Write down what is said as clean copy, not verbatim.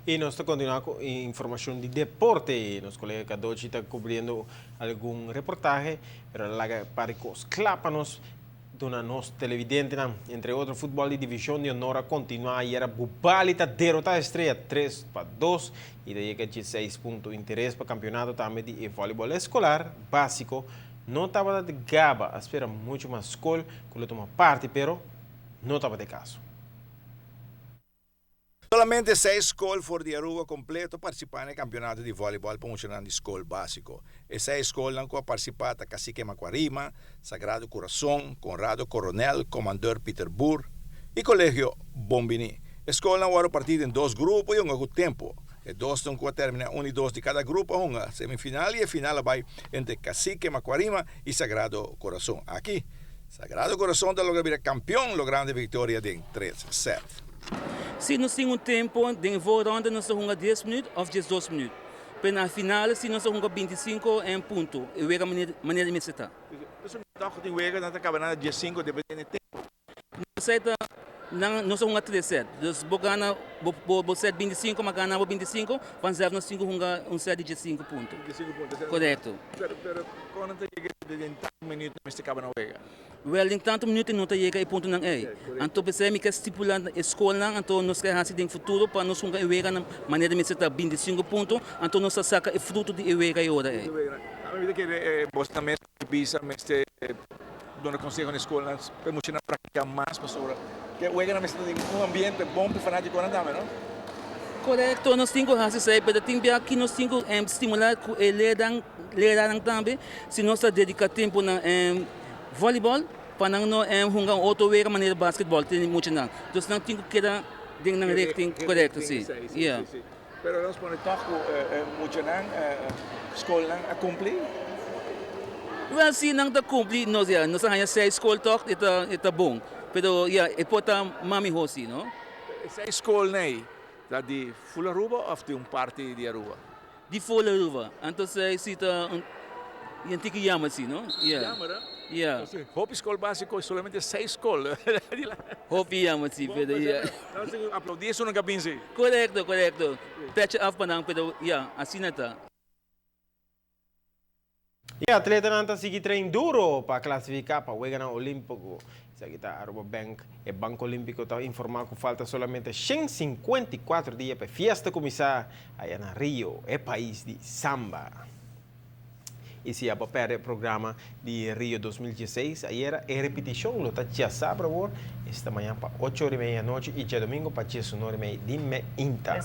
I nos ta kontinuá ku informashon di deporte. Nos kolega Kadochi ta kubriendo algun reportahe, pero el a laga par di kos kla pa nos duna nos televidentenan. Entre otro, futbòl di Divishon di Honor a kontinuá ayera. Bubali ta derotá Estrella 3-2 i ta yega 16 punto. Interes pa kampionato tambe di e vòlibòl eskolar básiko no tabata di gaba. A spera muchu mas skol ku lo tuma parti, pero no tabata e kaso. Solamente seis skol for di Aruba kompleto partisipá na e kampionato di vòlibòl pa muchanan di skol básiko. E seis skolnan ku a partisipá ta Cacique Macuarima, Sagrado Curason, Conrado Coronel, Commandeur Pieter Boer i Colegio Bon Biní. E skolnan a wòrdu partí den dos grupo i hunga ku tempu. E dosnan ku a terminá un i dos di kada grupo a hunga semifinal i e final a bai entre Cacique Macuarima i Sagrado Curason. Aki Sagrado Curason ta logra bira kampion logrando e viktoria den tres sèt. Si nos tin un tempo den e voorronde nos ta hunga 10 minuut of 12 minuut. Pero na final si nos ta hunga 25 en punto e wega manera di mester ta. Entonces toch tin wega nan ta caba na 15 dependiendo e tempo. Nos ta nan nos ta hunga tres set. Dus bo gana bo bo set 25 ma gana bo 25 vanzelf nos tin cu hunga un set di 15 punto. 15 punto. Correcto. Pero pero con nan ta yega den tanto minuut nan mester caba nan wega? Wel den tanto minuut no ta yega e puntonan ey. Anto p'esey mi ke stipula e scolnan anto nos ke haci den futuro pa nos hunga e wega na manera mester ta 25 punto anto nos ta saca e fruto di e wega e ora ey. Tambe mi ta kere bosnan mes bisa mester duna conseho na e scolnan pa e muchanan practica mas pasobra ke weganan mester ta den un ambiente bon pa e fanaticonan tambe no? Corecto nos tin cu haci esey pero tin bia ki nos tin cu stimula cu e leernan tambe si nos ta dedica tempo na Volleyball pa nan no hunga un otro wega manera basketball tin muchanan. Dus nan tin ku keda den nan richting korekto si. Yeah. Pero nos pone tòg ku muchanan skolnan a kumpli? Well si nan ta kumpli nos ya nos a haña seis skol tòg e ta e ta bon. Pero ya e por ta mas mihó si no. E seis skolnan ei ta di ful Aruba òf di un parti di Aruba? Di full Aruba. Anto esei si ta un un tiki jammer si, no? Yeah. Jammer, eh? Yeah. Hopi skol básiko solamente seis skol. Hopi jammer si, pero yeah. Nan tin ku aplaudí esun nan ka bin si. Korekto, korekto. Petje af pa nan, pero yeah, asina ta. E atletanan ta sigui train duro pa clasifica pa Weganan Olimpico. Esaki ta Aruba Bank. E Banco Olimpico ta informa cu falta solamente 154 dia pa e fiesta cuminsa aya na Rio, e pais di samba. Y si abo a perde e programa di Rio 2016 ayera, e repeticion lo ta djasabra awor, esta mañan pa 8 ora y media anochi y djadomingo pa 19 ora y media di meinta.